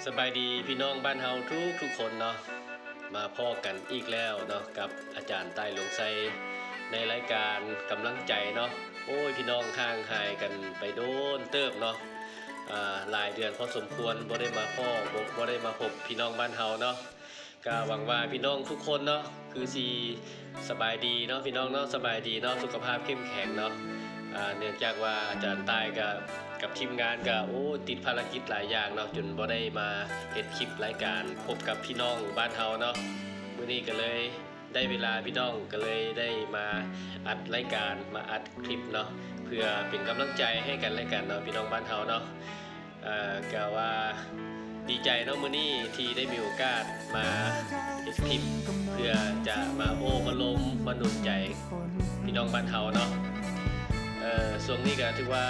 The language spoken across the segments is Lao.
ສະບາຍດີພີ່ນ້ອງບ້ານເຮົາທຸກໆຄົນເນາະ, ມາພໍ້ກັນອີກແລ້ວເນາະ ກັບອາຈານຕ່າຍ ຫຼວງໄຊ ໃນລາຍການກຳລັງໃຈເນາະ. ໂອ້ຍ ພີ່ນ້ອງ ຫ່າງຫາຍກັນໄປໂດນເຕີບເນາະ, ອາ ຫຼາຍເດືອນພໍສົມຄວນ ບໍ່ໄດ້ມາພໍ້ ບໍ່ ບໍ່ໄດ້ມາພົບພີ່ນ້ອງບ້ານເຮົາເນາະ. ກະຫວັງວ່າພີ່ນ້ອງທຸກຄົນເນາະ ຄືຊິສະບາຍດີເນາະ ພີ່ນ້ອງເນາະ, ສະບາຍດີເນາະ, ສຸຂະພາບເຂັ້ມແຂງເນາະ. ອາ ເນື່ອງຈາກວ່າອາຈານຕ່າຍກະ ກັບທີມງານກະ ໂອ້ ຕິດພາລະກິດຫຼາຍຢ່າງເນາະ ຈົນບໍ່ໄດ້ມາເຮັດຄລິບລາຍການພົບກັບພີ່ນ້ອງບ້ານເຮົາເນາະ. ມື້ນີ້ກະເລີຍໄດ້ເວລາ ພີ່ນ້ອງ ກະເລີຍໄດ້ມາອັດລາຍການ ມາອັດຄລິບເນາະ ເພື່ອເປັນກຳລັງໃຈໃຫ້ກັນແລະກັນເນາະ ພີ່ນ້ອງບ້ານເຮົາເນາະ. ເອີ ກະວ່າດີໃຈເນາະ ມື້ນີ້ທີ່ໄດ້ມີໂອກາດມາເຮັດຄລິບ ເພື່ອຈະມາໂອ້ມາລົມມາໜູນໃຈພີ່ນ້ອງບ້ານເຮົາເນາະ. ເອີ ຊ່ວງນີ້ກະຖືວ່າ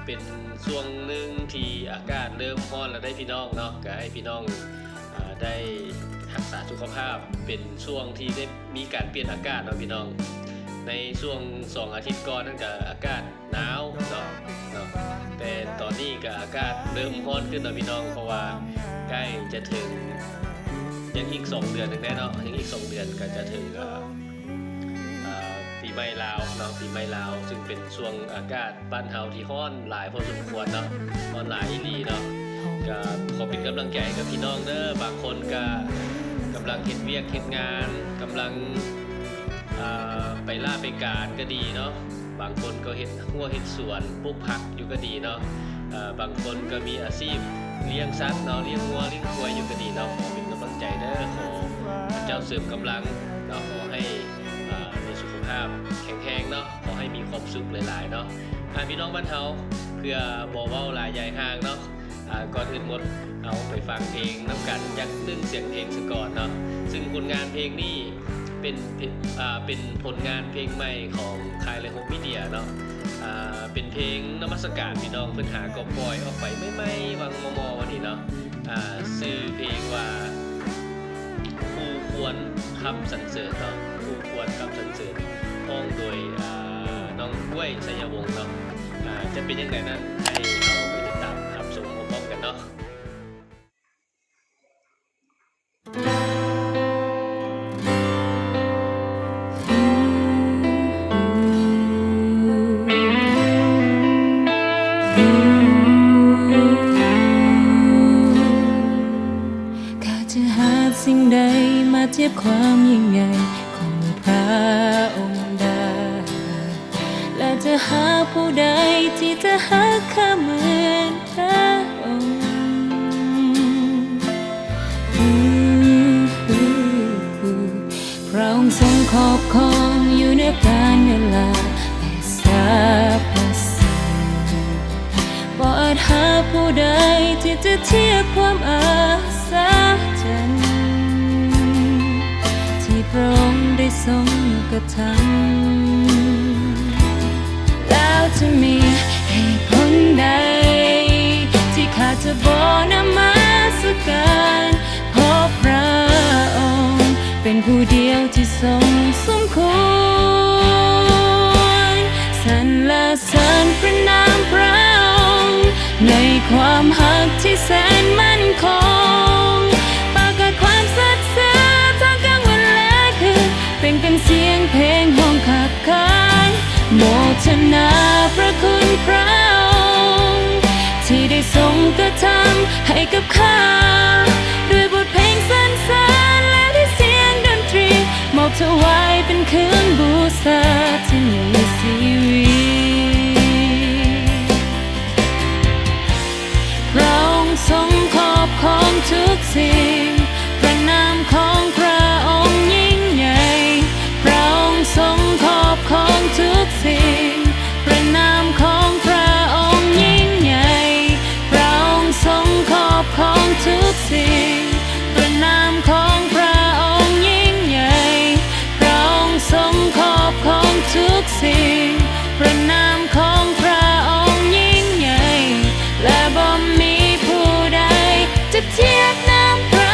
ເປັນຊ່ວງໜຶ່ງທີ່ອາກາດເລີ່ມຮ້ອນແລ້ວເດ້ພີ່ນ້ອງເນາະ, ກະໃຫ້ພີ່ນ້ອງ ອາ ໄດ້ຮັກສາສຸຂະພາບ. ເປັນຊ່ວງທີ່ໄດ້ມີການປ່ຽນອາກາດເນາະພີ່ນ້ອງ, ໃນຊ່ວງສອງອາທິດກ່ອນນັ້ນກະອາກາດ ໜາວເນາະ ເນາະ ແຕ່ຕອນນີ້ກະອາກາດເລີ່ມຮ້ອນຂຶ້ນເນາະພີ່ນ້ອງ, ເພາະວ່າໃກ້ຈະເຖິງ ຍັງອີກສອງເດືອນໜຶ່ງແດ່ເນາະ, ຍັງອີກສອງເດືອນກະຈະເຖິງ ເອີ ເອີ ປີໃໝ່ລາວເນາະ, ປີໃໝ່ລາວ ຊຶ່ງເປັນຊ່ວງອາກາດບ້ານເຮົາທີ່ຮ້ອນຫຼາຍພໍສົມຄວນເນາະ, ຮ້ອນຫຼາຍອີ່ຫຼີເນາະ. ກະຂໍເປັນກຳລັງໃຈໃຫ້ກັບພີ່ນ້ອງເດີ, ບາງຄົນກະກຳລັງເຮັດວຽກເຮັດງານ, ກຳລັງ ອ່າ ໄປລາໄປການກະດີເນາະ, ບາງຄົນກໍເຮັດຮົ້ວເຮັດສວນ ປູກຜັກຢູ່ກະດີເນາະ, ເອີ ບາງຄົນກໍມີອາຊີບລ້ຽງສັດເນາະ, ລ້ຽງງົວລ້ຽງຄວາຍຢູ່ກະດີເນາະ. ຂໍເປັນກຳລັງໃຈເດີ, ຂໍພະເຈົ້າເສີມກຳລັງເນາະ, ຂໍໃຫ້ ເອີ ມີສຸຂະພາບແຂງແຮງເນາະ, ຂໍໃຫ້ມີຄວາມສຸກຫຼາຍໆເນາະ. ອາ ພີ່ນ້ອງບ້ານເຮົາ ເພື່ອບໍ່ເວົ້າຫຼາຍຢາຍຫ່າງເນາະ, ອາ ກ່ອນອື່ນໝົດ ເຮົາໄປຟັງເພງນຳກັນຈັກໜຶ່ງສຽງເພງສາກ່ອນເນາະ. ຊຶ່ງຜົນງານເພງນີ້ເປັນ ເພ ອາ ເປັນຜົນງານເພງໃໝ່ຂອງຄ້າຍ ແລະ ໂຮມມີເດຍເນາະ, ອາ ເປັນເພງນະມັດສະການພີ່ນ້ອງ, ເພິ່ນຫາກໍປ່ອຍອອກໄປໃໝ່ໆ ຫວ່າງມໍ່ໆ ນີ້ເນາະ. ອາ ຊື່ເພງວ່າ ຄູ່ຄວນຄຳສັນເສີນເນາະ, ຄູ່ຄວນຄຳສັນເສີນ ຮ້ອງໂດຍ ອາ ນ້ອງກ້ວຍ ໄຊຍະວົງເນາະ. ອາ ຈະເປັນຈັ່ງໃດນັ້ນ ໃຫ້ເຮົາໄປຕິດຕາມຮັບຊົມພ້ອມໆກັນເນາະ. ຂ້າຈະຫາສິ່ງໃດມາທຽບຄວາມຍິ່ງໃຫຍ່ຂອງພະອົງໄດ້? ແລະຈະຫາຜູ້ໃດທີ່ຈະຮັກຂ້າເໝືອນພະອົງ? ພະອົງຊົງຄອບຄອງຢູ່ເໜືອການເວລາ ແລະ ສັບພະສິ່ງ, ບໍ່ອາດຫາຜູ້ໃດທີ່ຈະທຽບຄວາມອັດສະຈັນທີ່ພະອົງໄດ້ຊົງກະທຳ. ແລ້ວຈະມີເຫດຜົນໃດທີ່ຂ້າຈະບໍ່ນະມັດສະການ ເພາະພະອົງເປັນຜູ້ດຽວທີ່ຊົງສົມຄວນ. ສັນລະ ສັນພະນາມພະອົງ ໃນຄວາມຮັກທີ່ແສນໝັ້ນຄົງ, ປະກາດຄວາມສັດຊື່ທັງກາງວັນແລະຄືນ, ເປັ່ງເປັນສຽງເພງຮ້ອງຄັບຂານ ໂມທະນາພະຄຸນພະອົງ ທີ່ໄດ້ຊົງກະທຳໃຫ້ກັບຂ້າ ດ້ວຍບົດເພງສັນເສີນ ແລະ ດ້ວຍສຽງດົນຕີ ມອບຖວາຍເປັນເຄື່ອງບູຊາທີ່ມີຊີວິດ. ພະອົງຊົງຄອບຄອງທຸກສິ່ງ, ພະນາມຂອງພະອົງຍິ່ງໃຫຍ່. ພະອົງຊົງຄອບຄອງທຸກສິ່ງ, ພະນາມຂອງພະອົງຍິ່ງໃຫຍ່. ພະອົງຊົງຄອບຄອງທຸກສິ່ງ, ພະນາມຂອງພະອົງຍິ່ງໃຫຍ່. ພະອົງຊົງຄອບຄອງທຸກສິ່ງ, ພະນາມຂອງພະອົງຍິ່ງໃຫຍ່ ແລະ ບໍ່ມີຜູ້ໃດຈະທຽບນຳພະ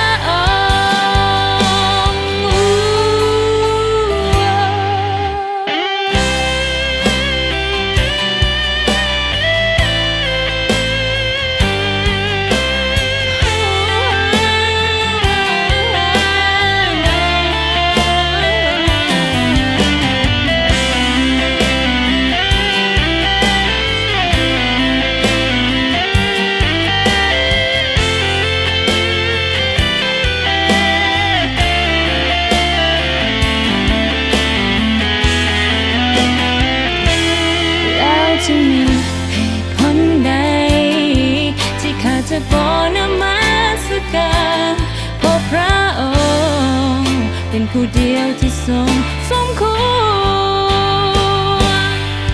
ຜູ້ດຽວທີ່ຊົງສົມຄວ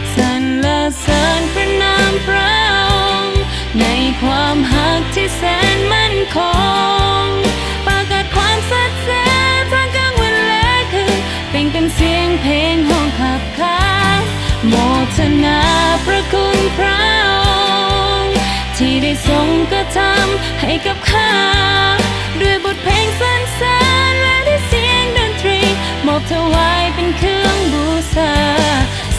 ນ. ສັນລະເສີນພະນາມພະອົງ ໃນຄວາມຮັກທີ່ແສນໝັ້ນຄົງ. ປະກາດຄວາມສັດເຈີ ທັງກາງວັນແລະຄືນ ເປັ່ງເປັນສຽງເພງຮ້ອງຂັບຂານ. ໂມທະນາພະຄຸນພະອົງ ທີ່ໄດ້ຊົງກະທຳໃຫ້ກັບ ຂ້າ ດ້ວຍບົດເພງສັນເສີນ ແລະ ດ້ວຍສຽງດົນຕຣີ ມອບຖວາຍເປັນເຄື່ອງບູຊາ.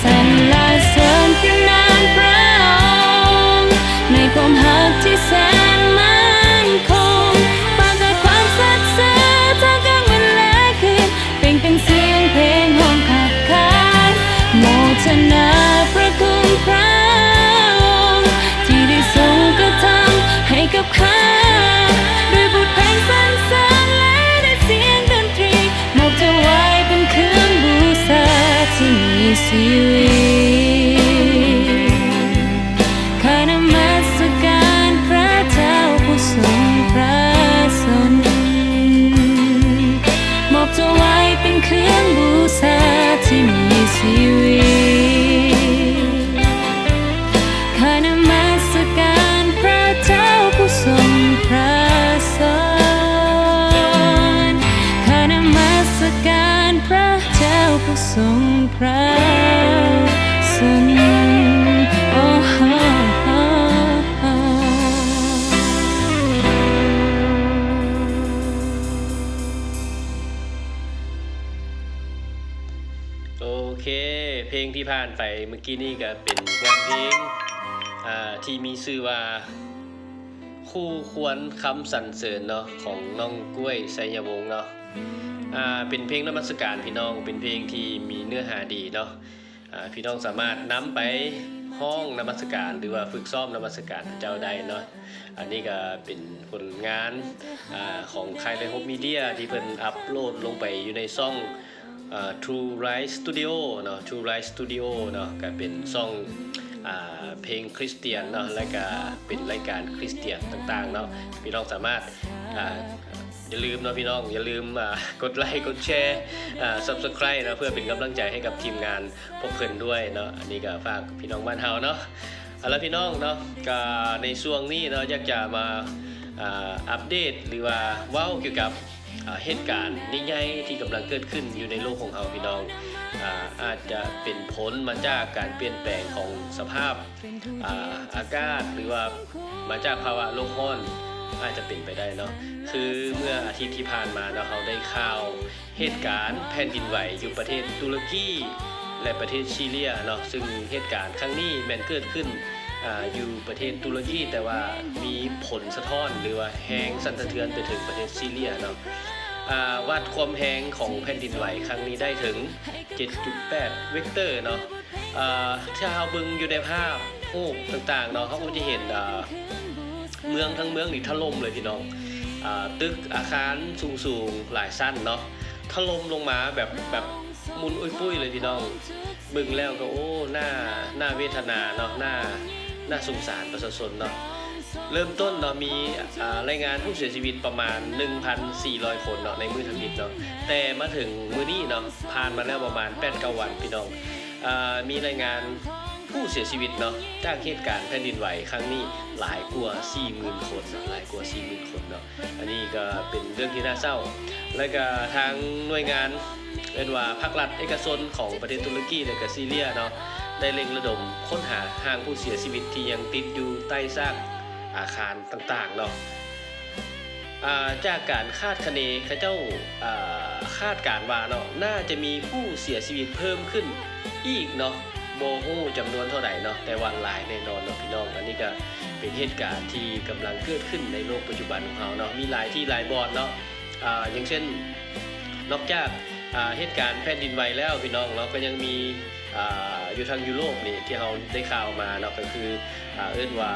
ສັນລະເສີນພະນາມພະອົງ ໃນຄວາມຮັກທີ່ແສນໝັ້ນຄົງ. ປະກາດຄວາມສັດເສີນ ທັງກາງວັນແລະຄືນ ເປັ່ງເປັນສຽງເພງຮ້ອງຂັບຂານ. ໂມທະນາພະຄຸນພະອົງ ທີ່ໄດ້ຊົງກະທຳໃຫ້ກັບ ຂ້າ ດ້ວຍບົດເພງສັນເສີນ ແລະ ດ້ວຍສຽງດົນຕຣີ ມອບຖວາຍເປັນເຄື່ອງບູຊາທີ່ມີຊີວິດ. ຂ້ານະມັດສະການພະເຈົ້າຜູ້ຊົງພະຊົນ ມອບຖວາຍເປັນເຄື່ອງບູຊາທີ່ມີຊີວິດ. ຂ້ານະມັດສະການພະເຈົ້າຜູ້ຊົງພະຊົນ ຂ້ານະມັດສະການພະເຈົ້າຜູ້ຊົງພະຊົນ. ໂອ້ໂຫ ໂອເຄ ເພງທີ່ຜ່ານໄປເມື່ອກີ້ນີ້ກໍເປັນງານເພງ ອ່າ ທີ່ມີຊື່ວ່າ ຄູ່ຄວນຄຳສັນເສີນເນາະ ຂອງນ້ອງກ້ວຍ ໄຊຍະວົງເນາະ. ອ່າ ເປັນເພງນະມັດສະການພີ່ນ້ອງ ເປັນເພງທີ່ມີເນື້ອຫາດີເນາະ. ອ່າ ພີ່ນ້ອງສາມາດນຳໄປຮ້ອງນະມັດສະການ ຫຼືວ່າຝຶກຊ້ອມນະມັດສະການພະເຈົ້າໄດ້ເນາະ. ອັນນີ້ກໍເປັນຜົນງານ ອ່າ ຂອງ Kairai Hope Media ທີ່ເພິ່ນອັບໂຫຼດລົງໄປຢູ່ໃນຊ່ອງ ອ່າ True Light Studio ເນາະ True Light Studio ເນາະ ກໍເປັນຊ່ອງ ອ່າ ເພງຄຣິສຕຽນເນາະ ແລະກະເປັນລາຍການຄຣິສຕຽນຕ່າງໆເນາະ. ພີ່ນ້ອງສາມາດ ອ່າ ຢ່າລືມເນາະ ພີ່ນ້ອງ ຢ່າລືມ ອ່າ ກົດໄລ ກົດແຊ ອ່າ Subscribe ເນາະ ເພື່ອເປັນກຳລັງໃຈໃຫ້ກັບທີມງານພວກເພິ່ນດ້ວຍເນາະ. ອັນນີ້ກໍຝາກພີ່ນ້ອງບ້ານເຮົາເນາະ. ເອົາລະ ພີ່ນ້ອງເນາະ ກໍໃນຊ່ວງນີ້ເນາະ ຢາກຈະມາ ອ່າ ອັບເດດ ຫຼືວ່າເວົ້າກ່ຽວກັບ ອ່າ ເຫດການໃຫຍ່ໆທີ່ກຳລັງເກີດຂຶ້ນຢູ່ໃນໂລກຂອງເຮົາ ພີ່ນ້ອງ. ອ່າ ອາດຈະເປັນຜົນມາຈາກການປ່ຽນແປງຂອງສະພາບ ອ່າ ອາກາດ ຫຼືວ່າມາຈາກພາວະໂລກຮ້ອນ ອາດຈະເປັນໄປໄດ້ເນາະ. ຄືເມື່ອອາທິດທີ່ຜ່ານມາເນາະ ເຮົາໄດ້ຂ່າວເຫດການແຜ່ນດິນໄຫວຢູ່ປະເທດຕຸລະກີ ແລະ ປະເທດຊີເຣຍເນາະ, ຊຶ່ງເຫດການຄັ້ງນີ້ແມ່ນເກີດຂຶ້ນ ອາ ຢູ່ປະເທດຕຸລະກີ ແຕ່ວ່າມີຜົນສະທ້ອນ ຫຼືວ່າແຮງສັ່ນສະເທືອນໄປເຖິງປະເທດຊີເຣຍເນາະ. ອາ ວັດຄວາມແຮງຂອງແຜ່ນດິນໄຫວຄັ້ງນີ້ໄດ້ເຖິງ ເຈັດຈຸດແປດ ເວັກເຕີເນາະ. ອາ ຖ້າເຮົາເບິ່ງຢູ່ໃນພາບຮູບຕ່າງໆເນາະ ເຮົາກໍຈະເຫັນ ອາ ເມືອງທັງເມືອງນີ້ຖະຫຼົ່ມເລີຍພີ່ນ້ອງ. ອາ ຕຶກອາຄານສູງໆຫຼາຍຊັ້ນເນາະ ຖະຫຼົ່ມລົງມາແບບ ແບບໝຸ່ນອຸ້ຍປຸ້ຍເລີຍພີ່ນ້ອງ. ເບິ່ງແລ້ວກໍ ໂອ້ ໜ້າ ໜ້າເວທະນາເນາະ ໜ້າ ໜ້າສົງສານປະຊາຊົນເນາະ. ເລີ່ມຕົ້ນເນາະ ມີ ອາ ລາຍງານຜູ້ເສຍຊີວິດປະມານ ໜຶ່ງພັນສີ່ຮ້ອຍຄົນເນາະ ໃນມື້ທຳອິດເນາະ, ແຕ່ມາເຖິງມື້ນີ້ເນາະ ຜ່ານມາແລ້ວປະມານແປດເກົ້າວັນ ພີ່ນ້ອງ ອາ ມີລາຍງານຜູ້ເສຍຊີວິດເນາະ ຈາກເຫດການແຜ່ນດິນໄຫວຄັ້ງນີ້ຫຼາຍກວ່າສີ່ໝື່ນຄົນເນາະ ຫຼາຍກວ່າສີ່ໝື່ນຄົນເນາະ. ອັນນີ້ກໍເປັນເລື່ອງທີ່ໜ້າເສົ້າ ແລະກະທາງໜ່ວຍງານ ເອີ້ນວ່າພາກລັດເອກະຊົນຂອງປະເທດຕຸລະກີ ແລະກະຊີເຣຍເນາະ ໄດ້ເລັ່ງລະດົມຄົ້ນຫາຮ່າງຜູ້ເສຍຊີວິດທີ່ຍັງຕິດຢູ່ໃຕ້ຊາກອາຄານຕ່າງໆເນາະ. ອາ ຈາກການຄາດຄະເນ ເຂົາເຈົ້າ ອາ ຄາດການວ່າເນາະ ໜ້າຈະມີຜູ້ເສຍຊີວິດເພີ່ມຂຶ້ນອີກເນາະ ບໍ່ຮູ້ຈຳນວນເທົ່າໃດເນາະ ແຕ່ວ່າຫຼາຍແນ່ນອນເນາະ ພີ່ນ້ອງ. ອັນນີ້ກໍເປັນເຫດການທີ່ກຳລັງເກີດຂຶ້ນໃນໂລກປັດຈຸບັນຂອງເຮົາເນາະ ມີຫຼາຍທີ່ຫຼາຍບ່ອນເນາະ. ອາ ຢ່າງເຊັ່ນ ນອກຈາກ ອາ ເຫດການແຜ່ນດິນໄຫວແລ້ວ ພີ່ນ້ອງເນາະ ກໍຍັງມີ ອາ ຢູ່ທາງຢູໂຣບນີ້ ທີ່ເຮົາໄດ້ຂ່າວມາເນາະ ກໍຄື ອາ ເອີ້ນວ່າ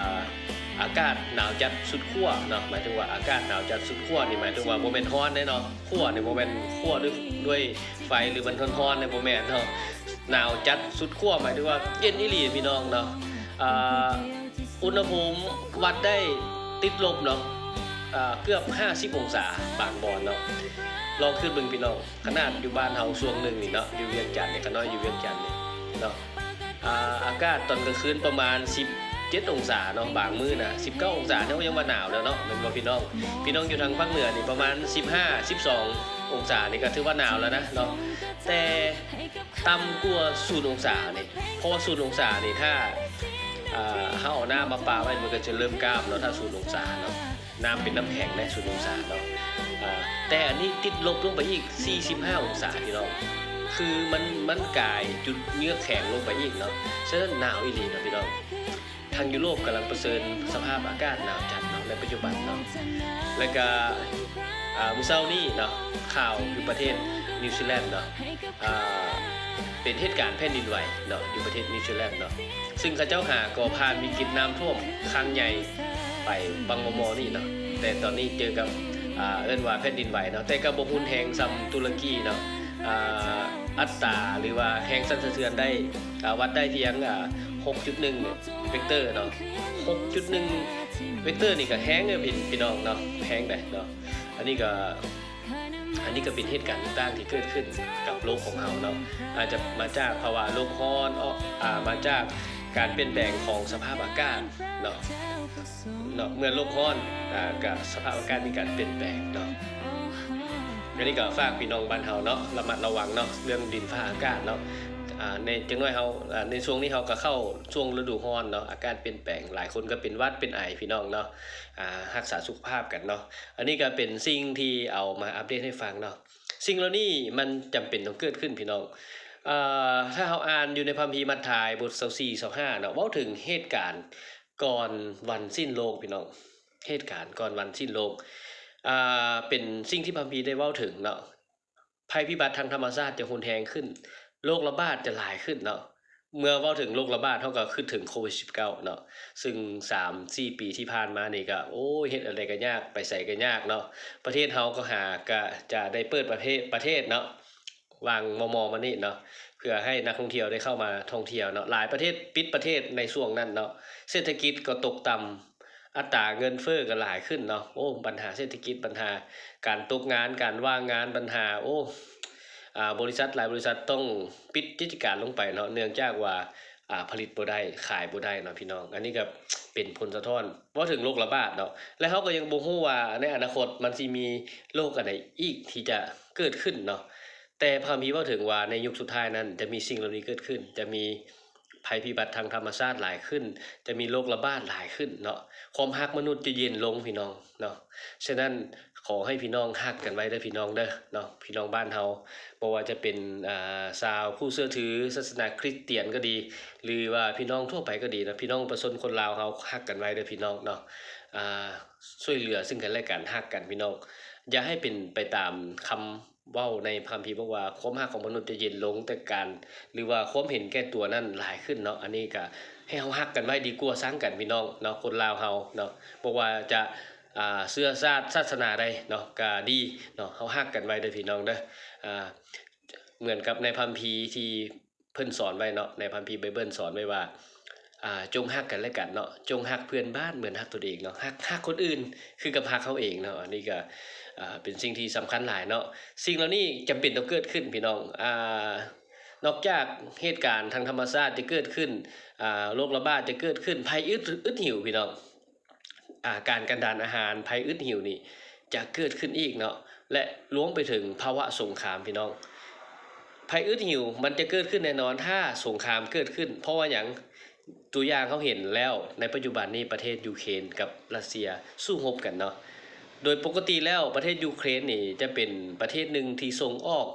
ອາກາດໜາວຈັດສຸດຂົ້ວເນາະ. ໝາຍເຖິງວ່າອາກາດໜາວຈັດສຸດຂົ້ວນີ້ ໝາຍເຖິງວ່າບໍ່ແມ່ນຮ້ອນເດ້ເນາະ ຂົ້ວນີ້ບໍ່ແມ່ນຂົ້ວດ້ວຍ ດ້ວຍໄຟ ຫຼືມັນຮ້ອນໆເດ້ ບໍ່ແມ່ນເນາະ. ໜາວຈັດສຸດຂົ້ວ ໝາຍເຖິງວ່າເຢັນອີ່ຫຼີ ພີ່ນ້ອງເນາະ. ອາ ອຸນຫະພູມວັດໄດ້ຕິດລົບເນາະ ອາ ເກືອບຫ້າສິບອົງສາບາງບ່ອນເນາະ. ລອງຄິດເບິ່ງພີ່ນ້ອງ, ຂະໜາດຢູ່ບ້ານເຮົາຊ່ວງໜຶ່ງນີ້ເນາະ ຢູ່ວຽງຈັນນີ້ ຂະນ້ອຍຢູ່ວຽງຈັນນີ້ເນາະ ອ່າ ອາກາດຕອນກາງຄືນປະມານສິບເຈັດອົງສາເນາະ, ບາງມື້ນະສິບເກົ້າອົງສາເຮົາຍັງວ່າໜາວແລ້ວເນາະ ແມ່ນບໍ່ພີ່ນ້ອງ? ພີ່ນ້ອງຢູ່ທາງພາກເໜືອນີ້ປະມານສິບຫ້າ ສິບສອງອົງສານີ້ກໍຖືວ່າໜາວແລ້ວນະເນາະ, ແຕ່ຕ່ຳກວ່າສູນອົງສານີ້ ເພາະວ່າສູນອົງສານີ້ ຖ້າ ອ່າ ເຮົາເອົານ້ຳມາປະໄວ້ ມັນກໍຈະເລີ່ມກ້າມເນາະ ຖ້າສູນອົງສາເນາະ. ນ້ຳເປັນນ້ຳແຂງໄດ້ສູນອົງສາເນາະ ອ່າ ແຕ່ອັນນີ້ຕິດລົບລົງໄປອີກສີ່ສິບຫ້າອົງສາພີ່ນ້ອງ, ຄືມັນ ມັນກາຍຈຸດເຍືອກແຂງລົງໄປອີກເນາະ, ສະນັ້ນໜາວອີ່ຫຼີເນາະພີ່ນ້ອງ. ທາງຢູໂຣບກຳລັງປະເຊີນສະພາບອາກາດໜາວຈັດເນາະ ໃນປັດຈຸບັນເນາະ. ແລ້ວກະ ອ່າ ມື້ເຊົ້ານີ້ເນາະ ຂ່າວຢູ່ປະເທດນິວຊີແລນເນາະ ອ່າ ເປັນເຫດການແຜ່ນດິນໄຫວເນາະ ຢູ່ປະເທດນິວຊີແລນເນາະ, ຊຶ່ງເຂົາເຈົ້າຫາກໍຜ່ານວິກິດນ້ຳຖ້ວມຄັ້ງໃຫຍ່ໄປບາງມໍ່ໆນີ້ເນາະ, ແຕ່ຕອນນີ້ເຈີກັບ ອ່າ ເອີ້ນວ່າແຜ່ນດິນໄຫວເນາະ, ແຕ່ກໍບໍ່ຮຸນແຮງສ່ຳຕຸລະກີເນາະ. ອ່າ ອັດຕາ ຫຼືວ່າແຮງສັ່ນສະເທືອນໄດ້ ອ່າ ວັດໄດ້ພຽງ ອ່າ ຫົກຈຸດໜຶ່ງເວັກເຕີເນາະ, ຫົກຈຸດໜຶ່ງເວັກເຕີນີ້ກໍແຮງເດີພີ່ນ້ອງເນາະ, ແຮງເດ້ເນາະ. ອັນນີ້ກໍ ອັນນີ້ກໍເປັນເຫດການຕ່າງໆທີ່ເກີດຂຶ້ນກັບໂລກຂອງເຮົາເນາະ, ອາດຈະມາຈາກພາວະໂລກຮ້ອນ ອາ ມາຈາກການປ່ຽນແປງຂອງສະພາບອາກາດເນາະ, ເນາະ ເມື່ອໂລກຮ້ອນ ອາ ກະສະພາບອາກາດມີການປ່ຽນແປງເນາະ. ອັນນີ້ກໍຝາກພີ່ນ້ອງບ້ານເຮົາເນາະ ລະມັດລະວັງເນາະ ເລື່ອງດິນຟ້າອາກາດເນາະ. ອາ ໃນຈັກໜ້ອຍເຮົາ ອາ ໃນຊ່ວງນີ້ເຮົາກໍເຂົ້າຊ່ວງລະດູຮ້ອນເນາະ, ອາກາດປ່ຽນແປງ ຫຼາຍຄົນກໍເປັນຫວັດເປັນໄອພີ່ນ້ອງເນາະ, ອາ ຮັກສາສຸຂະພາບກັນເນາະ. ອັນນີ້ກໍເປັນສິ່ງທີ່ເອົາມາອັບເດດໃຫ້ຟັງເນາະ. ສິ່ງເຫຼົ່ານີ້ມັນຈຳເປັນຕ້ອງເກີດຂຶ້ນພີ່ນ້ອງ. ເອີ ຖ້າເຮົາອ່ານຢູ່ໃນພະຄຳພີມັດທາຍ ບົດຊາວສີ່ ຊາວຫ້າເນາະ ເວົ້າເຖິງເຫດການກ່ອນວັນສິ້ນໂລກພີ່ນ້ອງ, ເຫດການກ່ອນວັນສິ້ນໂລກ ອ່າ ເປັນສິ່ງທີ່ພະຄຳພີໄດ້ເວົ້າເຖິງເນາະ. ໄພພິບັດທາງທຳມະຊາດຈະຮຸນແຮງຂຶ້ນ, ໂລກລະບາດຈະຫຼາຍຂຶ້ນເນາະ. ເມື່ອເວົ້າເຖິງໂລກລະບາດ ເຮົາກໍຄິດເຖິງໂຄວິດສິບເກົ້າເນາະ, ຊຶ່ງສາມສີ່ປີທີ່ຜ່ານມານີ້ກໍ ໂອ້ຍ ເຮັດອັນໃດກໍຍາກ ໄປໃສກໍຍາກເນາະ. ປະເທດເຮົາກໍຫາກະຈະໄດ້ເປີດປະເທດ ປະເທດເນາະ ຫວ່າງມໍ່ໆມານີ້ເນາະ ເພື່ອໃຫ້ນັກທ່ອງທ່ຽວໄດ້ເຂົ້າມາທ່ອງທ່ຽວເນາະ. ຫຼາຍປະເທດປິດປະເທດໃນຊ່ວງນັ້ນເນາະ, ເສດຖະກິດກໍຕົກຕ່ຳ ອັດຕາເງິນເຟີ້ກໍຫຼາຍຂຶ້ນເນາະ. ໂອ້ ບັນຫາເສດຖະກິດ ບັນຫາການຕົກງານ ການວ່າງງານ ບັນຫາ ໂອ້ ອາ ບໍລິສັດຫຼາຍບໍລິສັດຕ້ອງປິດກິດຈະການລົງໄປເນາະ ເນື່ອງຈາກວ່າ ອາ ຜະລິດບໍ່ໄດ້ ຂາຍບໍ່ໄດ້ເນາະພີ່ນ້ອງ. ອັນນີ້ກໍເປັນຜົນສະທ້ອນ ເວົ້າເຖິງໂລກລະບາດເນາະ, ແລະ ເຮົາກໍຍັງບໍ່ຮູ້ວ່າໃນອະນາຄົດມັນຊິມີໂລກອັນໃດອີກທີ່ຈະເກີດຂຶ້ນເນາະ. ແຕ່ພະຄຳພີເວົ້າເຖິງວ່າໃນຍຸກສຸດທ້າຍນັ້ນຈະມີສິ່ງເຫຼົ່ານີ້ເກີດຂຶ້ນ, ຈະມີໄພພິບັດທາງທຳມະຊາດຫຼາຍຂຶ້ນ, ຈະມີໂລກລະບາດຫຼາຍຂຶ້ນເນາະ. ຄວາມຮັກມະນຸດຈະເຢັນລົງພີ່ນ້ອງເນາະ. ສະນັ້ນ ຂໍໃຫ້ພີ່ນ້ອງຮັກກັນໄວ້ເດີພີ່ນ້ອງເດີເນາະ, ພີ່ນ້ອງບ້ານເຮົາ ບໍ່ວ່າຈະເປັນ ອ່າ ຊາວຜູ້ເຊື່ອຖືສາສະໜາຄຣິສຕຽນກໍດີ ຫຼືວ່າພີ່ນ້ອງທົ່ວໄປກໍດີເນາະ, ພີ່ນ້ອງປະຊາຊົນຄົນລາວເຮົາ ຮັກກັນໄວ້ເດີພີ່ນ້ອງເນາະ. ອ່າ ຊ່ວຍເຫຼືອຊຶ່ງກັນແລະກັນ ຮັກກັນພີ່ນ້ອງ. ຢ່າໃຫ້ເປັນໄປຕາມຄຳເວົ້າໃນພະຄຳພີບອກວ່າ ຄວາມຮັກຂອງມະນຸດຈະເຢັນລົງ, ແຕ່ການ ຫຼືວ່າຄວາມເຫັນແກ່ຕົວນັ້ນຫຼາຍຂຶ້ນເນາະ. ອັນນີ້ກະໃຫ້ເຮົາຮັກກັນໄວ້ດີກວ່າຊັງກັນພີ່ນ້ອງເນາະ, ຄົນລາວເຮົາເນາະ ບໍ່ວ່າຈະ ອ່າ ເຊື້ອຊາດສາສະໜາໃດເນາະ ກະດີເນາະ, ເຮົາຮັກກັນໄວ້ເດີພີ່ນ້ອງເດີ. ອ່າ ເໝືອນກັບໃນພະຄຳພີທີ່ ເພິ່ນສອນໄວ້ເນາະ, ໃນພະຄຳພີໄບເບິນສອນໄວ້ວ່າ ອ່າ ຈົ່ງຮັກກັນແລະກັນເນາະ, ຈົ່ງຮັກເພື່ອນບ້ານເໝືອນຮັກຕົນເອງເນາະ, ຮັກ ຮັກຄົນອື່ນຄືກັບຮັກເຮົາເອງເນາະ. ອັນນີ້ກໍ ອ່າ ເປັນສິ່ງທີ່ສຳຄັນຫຼາຍເນາະ. ສິ່ງເຫຼົ່ານີ້ຈຳເປັນຕ້ອງເກີດຂຶ້ນພີ່ນ້ອງ. ອ່າ ນອກຈາກເຫດການທາງທຳມະຊາດຈະເກີດຂຶ້ນ, ອ່າ ໂລກລະບາດຈະເກີດຂຶ້ນ, ໄພອຶດ ອຶດຫິວພີ່ນ້ອງ. ອ່າ ການກັນດານອາຫານ, ໄພອຶດຫິວນີ້ຈະເກີດຂຶ້ນອີກເນາະ ແລະ ລວມໄປເຖິງພາວະສົງຄາມພີ່ນ້ອງ. ໄພອຶດຫິວມັນຈະເກີດຂຶ້ນແນ່ນອນຖ້າສົງຄາມເກີດຂຶ້ນ. ເພາະວ່າຫຍັງ? ຕົວຢ່າງເຮົາເຫັນແລ້ວໃນປັດຈຸບັນນີ້ ປະເທດຢູເຄນກັບຣັດເຊຍສູ້ຮົບກັນເນາະ. ໂດຍປົກກະຕິແລ້ວປະເທດຢູເຄນນີ້ຈະເປັນປະເທດໜຶ່ງທີ່ສົ່ງອອກ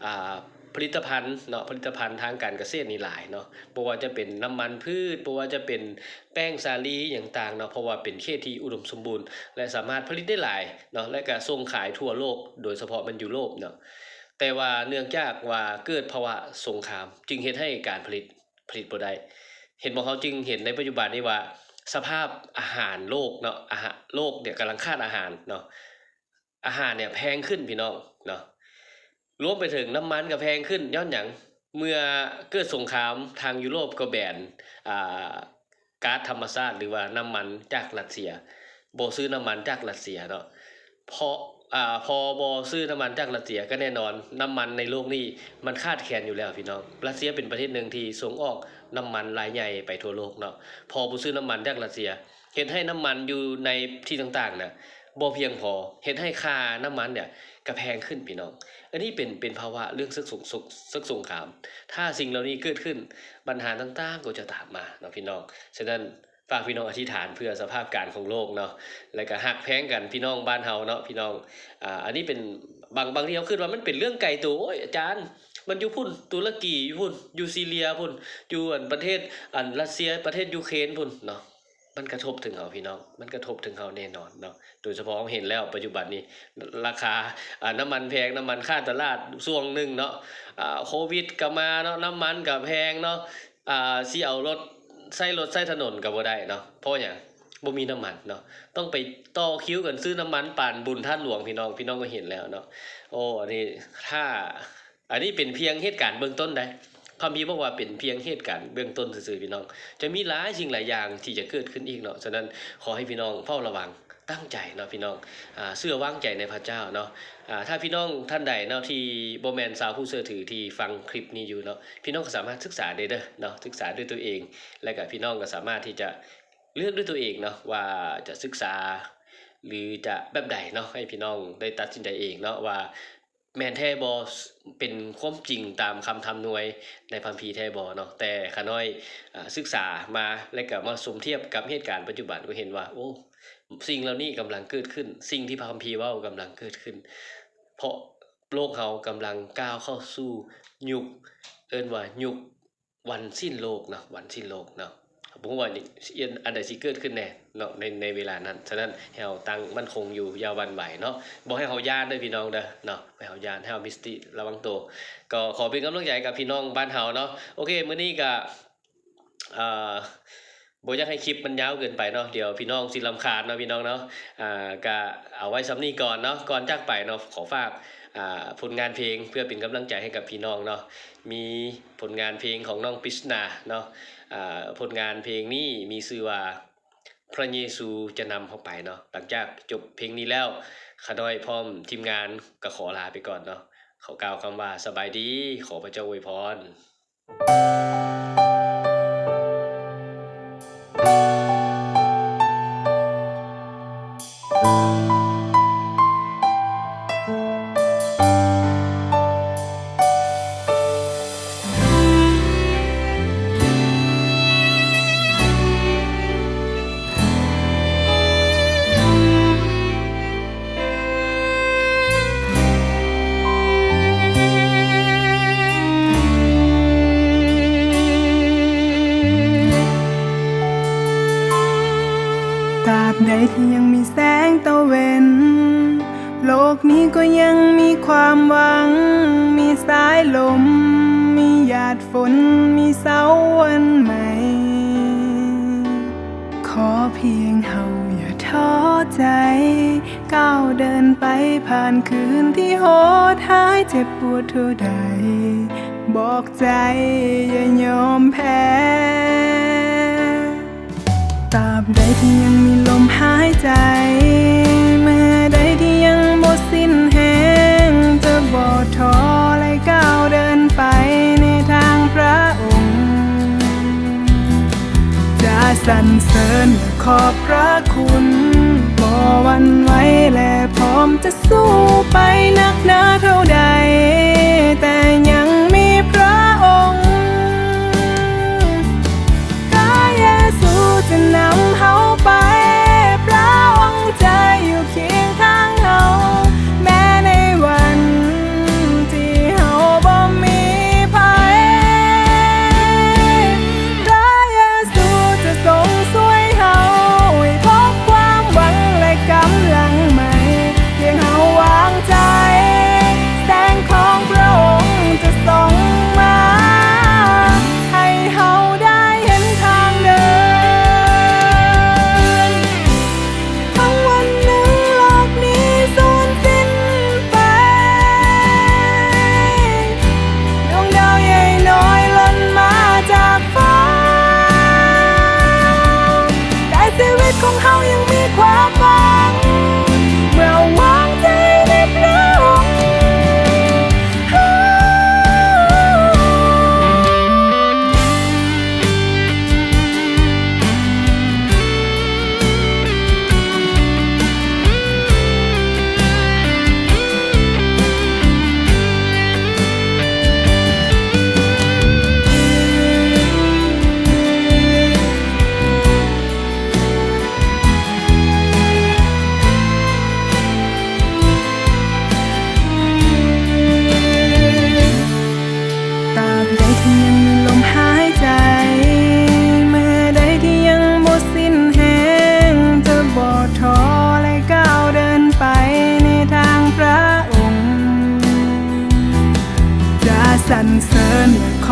ອ່າ ຜະລິດຕະພັນເນາະ, ຜະລິດຕະພັນທາງການກະເສດນີ້ຫຼາຍເນາະ, ບໍ່ວ່າຈະເປັນນ້ຳມັນພືດ, ບໍ່ວ່າຈະເປັນແປ້ງສາລີຫຍັງຕ່າງເນາະ, ເພາະວ່າເປັນເຂດທີ່ອຸດົມສົມບູນ ແລະ ສາມາດຜະລິດໄດ້ຫຼາຍເນາະ ແລະ ກະສົ່ງຂາຍທົ່ວໂລກ, ໂດຍສະເພາະແມ່ນຢູໂຣບເນາະ. ແຕ່ວ່າເນື່ອງຈາກວ່າເກີດພາວະສົງຄາມ ຈຶ່ງເຮັດໃຫ້ການຜະລິດ ຜະລິດບໍ່ໄດ້. ເຫັນບໍ່? ເຮົາຈຶ່ງເຫັນໃນປັດຈຸບັນນີ້ວ່າ ສະພາບອາຫານໂລກເນາະ, ອາຫານໂລກເນຍກຳລັງຂາດອາຫານເນາະ. ອາຫານເນຍແພງຂຶ້ນພີ່ນ້ອງເນາະ, ລວມໄປເຖິງນ້ຳມັນກໍແພງຂຶ້ນ. ຍ້ອນຫຍັງ? ເມື່ອເກີດສົງຄາມ ທາງຢູໂຣບກໍແບນ ອ່າ ກາສທຳມະຊາດ ຫຼືວ່ານ້ຳມັນຈາກຣັດເຊຍ, ບໍ່ຊື້ນ້ຳມັນຈາກຣັດເຊຍເນາະ, ເພາະ ອາ ພໍບໍ່ຊື້ນ້ຳມັນຈາກຣັດເຊຍ ກໍແນ່ນອນ ນ້ຳມັນໃນໂລກນີ້ມັນຂາດແຄນຢູ່ແລ້ວພີ່ນ້ອງ. ຣັດເຊຍເປັນປະເທດໜຶ່ງທີ່ສົ່ງອອກນ້ຳມັນລາຍໃຫຍ່ໄປທົ່ວໂລກເນາະ. ພໍບໍ່ຊື້ນ້ຳມັນຈາກຣັດເຊຍ ເຮັດໃຫ້ນ້ຳມັນຢູ່ໃນທີ່ຕ່າງໆນະບໍ່ພຽງພໍ ເຮັດໃຫ້ຄ່ານ້ຳມັນເນຍກໍແພງຂຶ້ນພີ່ນ້ອງ. ອັນນີ້ເປັນ ເປັນພາວະເລື່ອງເຊິ່ງສົງ ເຊິ່ງສົງຄາມ. ຖ້າສິ່ງເຫຼົ່ານີ້ເກີດຂຶ້ນ ບັນຫາຕ່າງໆກໍຈະຕາມມາເນາະພີ່ນ້ອງ. ສະນັ້ນ ຝາກພີ່ນ້ອງອະທິຖານເພື່ອສະພາບການຂອງໂລກເນາະ ແລ້ວກະຮັກແພງກັນພີ່ນ້ອງບ້ານເຮົາເນາະພີ່ນ້ອງ. ອາ ອັນນີ້ເປັນບາງ ບາງທີເຮົາຄິດວ່າມັນເປັນເລື່ອງໄກໂຕ ໂອ້ຍ ອາຈານ ມັນຢູ່ພຸ້ນ ຕຸລະກີຢູ່ພຸ້ນ ຢູ່ຊີເຣຍພຸ້ນ ຢູ່ອັນປະເທດອັນຣັດເຊຍ ປະເທດຢູເຄຣນພຸ້ນເນາະ. ມັນກະທົບເຖິງເຮົາພີ່ນ້ອງ ມັນກະທົບເຖິງເຮົາແນ່ນອນເນາະ. ໂດຍສະເພາະເຮົາເຫັນແລ້ວປັດຈຸບັນນີ້ ລາຄາ ອາ ນ້ຳມັນແພງ ນ້ຳມັນຂາດຕະຫຼາດຊ່ວງໜຶ່ງເນາະ. ອາ ໂຄວິດກະມາເນາະ ນ້ຳມັນກະແພງເນາະ. ອ່າ ຊິເອົາລົດ ໃຊ້ລົດໃຊ້ຖະໜົນກໍບໍ່ໄດ້ເນາະ. ເພາະຫຍັງ? ບໍ່ມີນ້ຳມັນເນາະ. ຕ້ອງໄປຕໍ່ຄິວກັນຊື້ນ້ຳມັນປານບຸນທາດຫຼວງ ພີ່ນ້ອງ ພີ່ນ້ອງກໍເຫັນແລ້ວເນາະ. ໂອ້ ອັນນີ້ ຖ້າ ອັນນີ້ເປັນພຽງເຫດການເບື້ອງຕົ້ນໃດ໋. ຄຳພີບອກວ່າເປັນພຽງເຫດການເບື້ອງຕົ້ນຊື່ໆ ພີ່ນ້ອງ. ຈະມີຫຼາຍສິ່ງຫຼາຍຢ່າງທີ່ຈະເກີດຂຶ້ນອີກເນາະ. ສະນັ້ນ ຂໍໃຫ້ພີ່ນ້ອງເຝົ້າລະວັງ ຕັ້ງໃຈເນາະພີ່ນ້ອງ ອາ ເຊື່ອວາງໃຈໃນພະເຈົ້າເນາະ. ອາ ຖ້າພີ່ນ້ອງທ່ານໃດເນາະ ທີ່ບໍ່ແມ່ນຊາວຜູ້ເຊື່ອຖື ທີ່ຟັງຄລິບນີ້ຢູ່ເນາະ ພີ່ນ້ອງກໍສາມາດສຶກສາໄດ້ເດີເນາະ ສຶກສາດ້ວຍຕົວເອງ ແລະກະພີ່ນ້ອງກໍສາມາດທີ່ຈະເລືອກດ້ວຍຕົວເອງເນາະ ວ່າຈະສຶກສາ ຫຼື ຈະແບບໃດເນາະ ໃຫ້ພີ່ນ້ອງໄດ້ຕັດສິນໃຈເອງເນາະ ວ່າ ແມ່ນແທ້ບໍ່ ເປັນຄວາມຈິງຕາມຄຳທຳນວຍໃນຄຳພີແທ້ບໍ່ເນາະ. ແຕ່ຂ້ານ້ອຍ ອາ ສຶກສາມາ ແລະກະມາສົມທຽບກັບເຫດການປັດຈຸບັນ ກໍເຫັນວ່າ ໂອ້ ສິ່ງເຫຼົ່ານີ້ກຳລັງເກີດຂຶ້ນ ສິ່ງທີ່ພະຄຳພີເວົ້າກຳລັງເກີດຂຶ້ນ ເພາະໂລກເຮົາກຳລັງກ້າວເຂົ້າສູ່ຍຸກ ເອີ້ນວ່າຍຸກ ວັນສິ້ນໂລກເນາະ ວັນສິ້ນໂລກເນາະ. ບໍ່ຮູ້ວ່າອັນໃດຊິເກີດຂຶ້ນແດ່ເນາະ ໃນ ໃນເວລານັ້ນ. ສະນັ້ນ ໃຫ້ເຮົາຕັ້ງໝັ້ນຄົງຢູ່ ຢ່າຫວັ່ນໄຫວເນາະ ບໍ່ໃຫ້ເຮົາຢ້ານເດີພີ່ນ້ອງເດີເນາະ ບໍ່ໃຫ້ເຮົາຢ້ານ ໃຫ້ເຮົາມີສະຕິລະວັງໂຕ. ກໍຂໍເປັນກຳລັງໃຈກັບພີ່ນ້ອງບ້ານເຮົາເນາະ. ໂອເຄ ມື້ນີ້ກໍ ເອີ ບໍ່ຢາກໃຫ້ຄລິບມັນຍາວເກີນໄປເນາະ ດຽວພີ່ນ້ອງຊິລຳຄານເນາະ ພີ່ນ້ອງເນາະ. ອາ ກະເອົາໄວ້ສ່ຳນີ້ກ່ອນເນາະ. ກ່ອນຈາກໄປເນາະ ຂໍຝາກ ອາ ຜົນງານເພງເພື່ອເປັນກຳລັງໃຈໃຫ້ກັບພີ່ນ້ອງເນາະ. ມີຜົນງານເພງຂອງນ້ອງປິດສະໜາເນາະ. ອາ ຜົນງານເພງນີ້ມີຊື່ວ່າ ພະເຢຊູຈະນຳເຮົາໄປເນາະ. ຫຼັງຈາກຈົບເພງນີ້ແລ້ວ ຂ້ານ້ອຍພ້ອມທີມງານກໍຂໍລາໄປກ່ອນເນາະ. ຂໍກ່າວຄຳວ່າສະບາຍດີ ຂໍພະເຈົ້າອວຍພອນ. ຕາບໃດທີ່ຍັງມີແສງຕາເວັນ ໂລກນີ້ກໍຍັງມີຄວາມຫວັງ ມີສາຍລົມ ມີຫຍາດຝົນ ມີເຊົ້າວັນໃໝ່. ຂໍພຽງເຮົາຢ່າທໍ້ໃຈ ກ້າວເດີນໄປຜ່ານຄືນທີ່ໂຫດຮ້າຍເຈັບປວດເທົ່າໃດ ບອກໃຈຢ່າຍອມແພ້. ຕາບໃດທີ່ຍັງມີລົມຫາຍໃຈ ເມື່ອໃດທີ່ຍັງບໍ່ສິ້ນແຮງ ຈະບໍ່ທໍ້ ແລະ ກ້າວເດີນໄປໃນທາງພຣະອົງ. ຈະສັນເສີນ ແລະ ຂອບພຣະຄຸນ ບໍ່ຫວັ່ນໄຫວ ແລະ ພ້ອມຈະສູ້ໄປໜັກໜາເທົ່າໃດ ແຕ່ຍັງມີພຣະອົງ. ພຣະເຢຊູຈະນຳເຮົາໄປ ພຣະອົງຈະຢູ່ຄຽງຂ້າງເຮົາ ແມ້ໃນວັນທີ່ເຮົາບໍ່ມີໃຜ. ພຣະເຢຊູຈະຊົງຊ່ວຍເຮົາໃຫ້ພົບຄວາມຫວັງ ແລະ ກຳລັງໃໝ່. ພຽງເຮົາວາງໃຈ ແສງຂອງພຣະອົງຈະ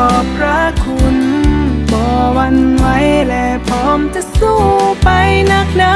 ຂອບພຣະຄຸນ ບໍ່ຫວັ່ນໄຫວ ແລະ ພ້ອມຈະສູ້ໄປ ນັກໜາ